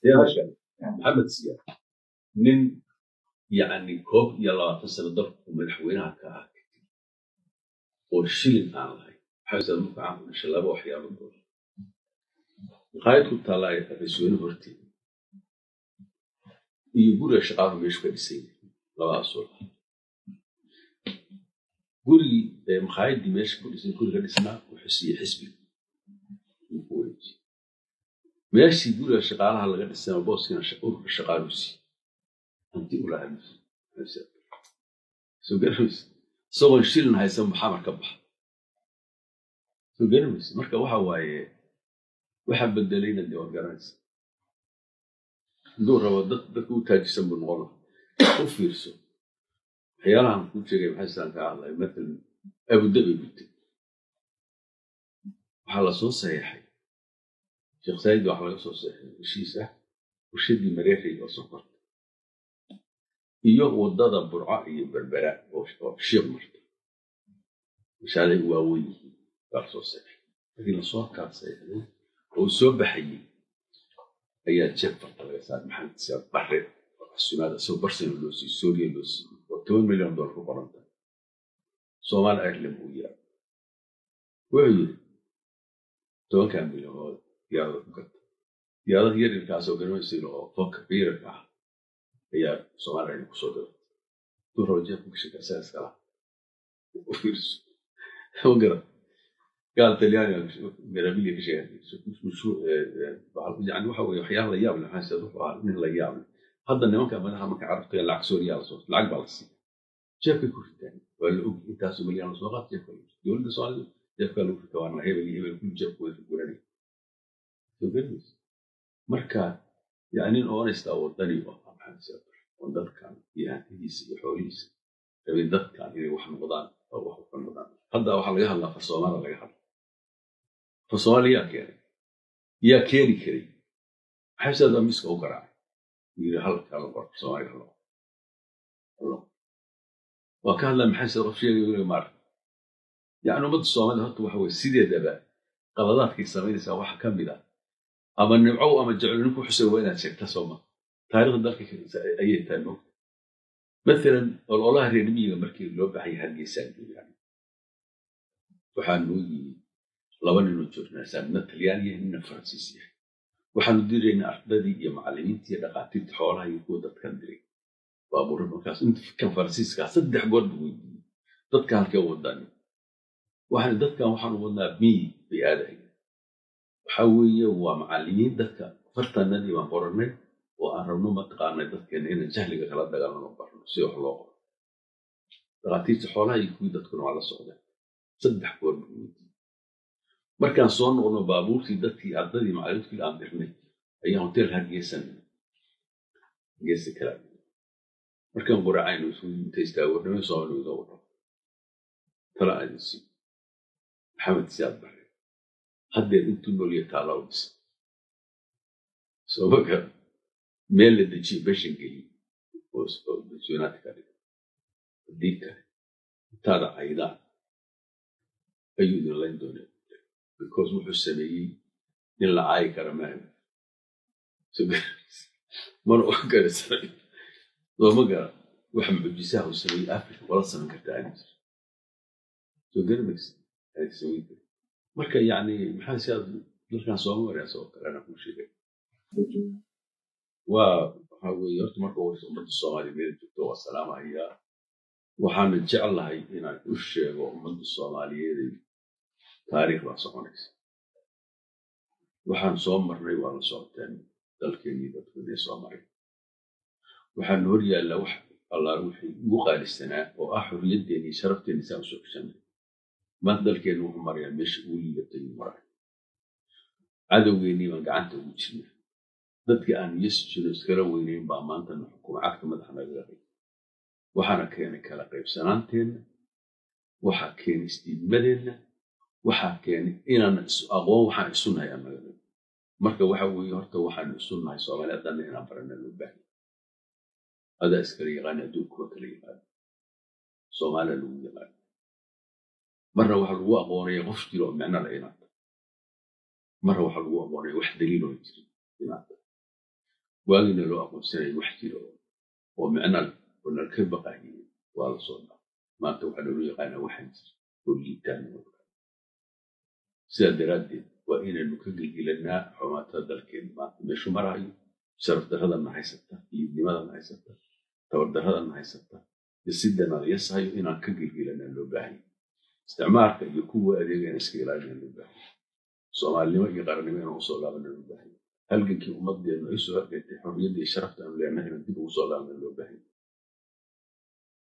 Maxamed Siyaad nin yacni 21 sano dalku madaxweynaha ka ah oo shilin aan lahayn. Maxamed Siyaad markuu caan ku dhashay laba waxyaalood oo maqaayad ku taalla ay ra'iisul horteeda iyo guriga shaqaaluhu meeshu ka dhisan yahay, labadaasoo lahaa. Gurigii maqaayaddii meesha ku dhisan, guriga dhisnaa, wuxuu siiyey xisbiga uu ku wareejiyey. Meeshii guriga shaqaalaha laga dhisana booskiina ururka shaqaaluhu siiyey. Hanti u lahaa soo garanaysa, isagoon shilin haysan xamar ka baxa, soo garanaysa. Marka waxa waaye waxa bedelayna dee waad garanaysa. Hadduu rabo dad dadka u taajisan buu noqon lahaa. U fiirso waxyaalahan kuu sheegay, maxay sidaan kaa hadlay. Mathalan Abu Dhabi buu tegey, waxaa lasoo saxeexay Sheekh Saayid, waxaa laga soo saxeexay heshiis ah warshadii Mareexay oo sokorta iyo waddada Burco iyo Berbera oo Shiiq marta, mashaariic waaweyn yihiin baa lasoo saxeexay. Markii lasoo kala saxeexday oo uu soo baxayey ayaa jeeb farta laga saaray Maxamed Siyaad Barre oo casuumaad isagoo Barsino loo siiyey, Suuriya loo siiyey oo $10 milyan ku qoran tahay. Soomaali Ireland buu yiraa, wuxuu yidhi 10-kaa milyan oo diyaarada ku gata. Diyaarad yaryarkaasoo garanaysa oo foka yararka ah ayaa Soomaali Ireland kusoo gadatay. Duu rabo jeebku gashay isaga iska laha. U fiirso, ma garan gaal Talyaani Mirabilia ka sheegay yani waxa weye waxyaala la yaab leh. Maxaa wuxuu ahaa nin la yaab leh. Hadda nimanka madaxa marka carabta lacag Sooriya lasoo lacag baa la siiya, jeebkay ku ritaan, waa la og intaasoo milyan lasoo qaat jeebka lagu dowladda Soomaalida jeebka lagu rita, waana hebel iyo hebel kulli jeebkooda guranaya, soo garanaysa. Marka yani nin honest ah, wadani oo ah Maxamed Siyaad Barre oo dalkan iyo hantidiisa iyo xoolihiisa rabay dadkan inay wax noqdaan oo wax ka noqdaan. Hadda waxaa laga hadlaa far Soomaaliya laga hadla. Far Soomaaliya yaa keenay? Yaa keeni karay? Maxamed Siyaad baa miiska u garaacay, yiri halka la qor Soomaaliya loo qoro. Waa ka hadlaa Maxamed Siyaad qof sheegay weliga maarka. Yani ummadda Soomaalida horta waxa weye sideedaba qaladaadkay samaynaysaa waxa ka mid ah ama nimcow ama jeclo ninku xusay waa inaad sheegta sooma taariikhda dalka ayay tahay moogta. Mathalan ololaha reer miyiga markii loo baxay Hargeysaan joogaan, waxaa noo yimi laba ninoo joornaalsaan, nina Talyaani yahay, nina Faransiis yahay. Waxaanu diraynaa ardadii iyo macallimiintii iyo dhaqaatiirta xoolaha iyo kuwa dadkan diray baabuura. Markaas inta kan Faransiiskaa saddex goor buu weydiiyey dadka halkee wadani. Waxaan dadkan waxaanu wadnaa miyi bay aadahay, waxaa weeye waa macallimiin dadka fartanadii baan qoranay oo aan rabno mataqaanay dadkeena inaan jahliga kala dagaalano, barno si wax loo qoro. Dhaqaatiirta xoolaha iyo kuwii dadkuna waa la socdeen. Saddex goor buu weydiiyey. Markaan soo noqno baabuurtii dadkii ardadii macallimiintii aan dirnay ayaa hotel Hargeysan Hargeysa kala markaan qoracayno inta istaago dhamay Soomaali inoo wado tala aan idin siiyo. Maxamed Siyaad Barre haddeer intuu noolya taala u dhisa sooma garan, meel la dejiyo, beshan geliyo oo dadweynaadka ka dhigo. Haddii kale intaada caydaan ayuu idin layn doonaa, because wuxuu sameeyey nin la caayi kara maaha, mana u garasanayo, sooma garan. Waxa mucjisaha uu sameeyey Africa wala samayn karta aani jir, soo garamaysa, aani samayn karin. Marka yacni maxaa si aad dalkan sooma maray asagoo kale anaa kuu sheegay waa waxaa weeye horta marka ugu horeysa ummadda Soomaaliya meel joogto waa salaamahayaa. Waxaana jeclahay inaan u sheego ummadda Soomaaliyeed taariikh baa soconaysa. Waxaan soo marnay waa la socoteen, dalkeenii dadkeenii soo maray. Waxaan hor yaallaa wax allaala wixii ugu qaalisanaa oo ah xorriyaddeenii sharafteenii saan usoo ceshanay. Maanta dalkeennu wuxuu marayaa meesha ugu liidatay maray. Cadowgeennii baan gacanta ugu jirnaa. Dadkii aan yasi jirno iskala weynayn baa maanta na xukuma, cagta madaxa nagaga hay. Waxaana keenay kala qaybsanaanteenna, waxaa keenay isdiidmadeenna, waxaa keenay inaan aqoon waxaan isu nahay annaga. Marka waxa weeye horta waxaan isu nahay Soomaali haddanna inaan barana loo baahanya. Adaa iskala yaqaana, adduunka waa kala yaqaana, Soomaaliya lagu yaqaana. Marna waxaa lagu aqoonaya qof jiro oo micno leh inaad tahay, marna waxaa lagu aqoonaya wax daliil oo jirin inaad tahay. Waagina loo aqoonsanayay wax jira oo micno leh oo nalka baqaayay waa la soo dhaafay. Maanta waxaa loola yaqaanaa waxaan jira oo liitaan. Sidaa daraaddeed waa inaynu ka gilgilanaa xumaatada dalkeena maanta meeshu maraayo, sharaf darradana haysata, liidnimadana haysata, tabardarradana haysata, dhisidana la yasahayo inaan ka gilgilanaa loo baahanya. Isticmaalka iyo kuwa adeega inaan iska ilaalinaa loo baahanya. Soomaalinimo iyo qarannimo inaan usoo laabana loo baahanya. Halgankii ummadeennu ay soo halgantay xorriyadda iyo sharafta aanu leenahay inaan dib ugu soo laabana loo baahanya.